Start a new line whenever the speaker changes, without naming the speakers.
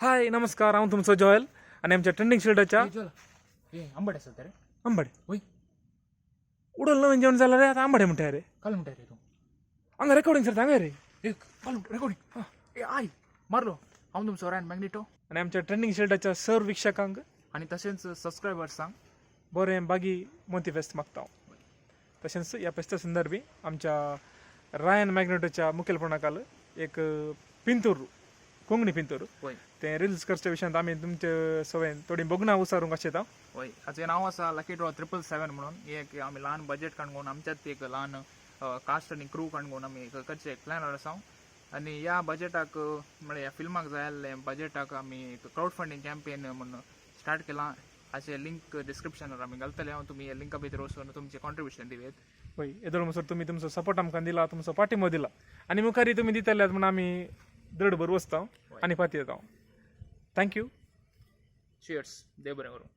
हाय नमस्कार, हांव तुमचो जॉयल आनी आमच्या ट्रेंडिंग शिल्डाच्या
ए आंबट आसा रे.
आंबाडे.
वय.
उडल नवीन जेवण जाल्यार रे, आतां आंबाडे म्हणटा रे.
काल म्हणटा रे तूं.
हांगा रेकॉर्डिंग सर, हांगा रे.
ए काल रेकॉर्डिंग. ए I मारलो, हांव तुमचो रायन मॅग्नेटो.
आनी आमच्या ट्रेंडिंग शिल्डाच्या सर वीक्षकांक
आनी तशेंच सबस्क्रायबर्सांक
बरें बागी मोती फेस्त मागता हांव. तशेंच ह्या फेस्ता संदर्भी आमच्या रायन मॅग्नेटोच्या मुखेलपणाखाल एक पिंतूर, कोंकणी पिंतूर
वय.
तें रिल्स करच्या विशयांत आमी तुमचे सवयन थोडी भोगणां उसारूंक आशेता.
वय, हाचें नांव आसा लकी ड्रॉ 777 म्हणून. हे एक आमी ल्हान बजेट काडून आमच्यात एक ल्हान कास्ट आनी क्रू काडून आमी एक करचे एक प्लॅनार आसा. आनी ह्या बजेटाक, म्हळ्यार ह्या फिल्माक जाय आसलें बजेटाक आमी एक क्रावड फंडींग कॅम्पेन म्हणून स्टार्ट केलां. हाचें लिंक डिस्क्रिप्शनार आमी घालतले हांव. तुमी ह्या लिंका भितर वचून तुमचें कॉन्ट्रिब्युशन दिवयेत.
वय, येदोळ म्हणसर तुमी तुमचो सपोर्ट आमकां दिला, तुमचो पाठिंबो दिला आनी मुखारय तुमी दितले म्हूण आमी दृढ भर वचता आनी फाती येता. Thank you.
Cheers, देव बरें करूं.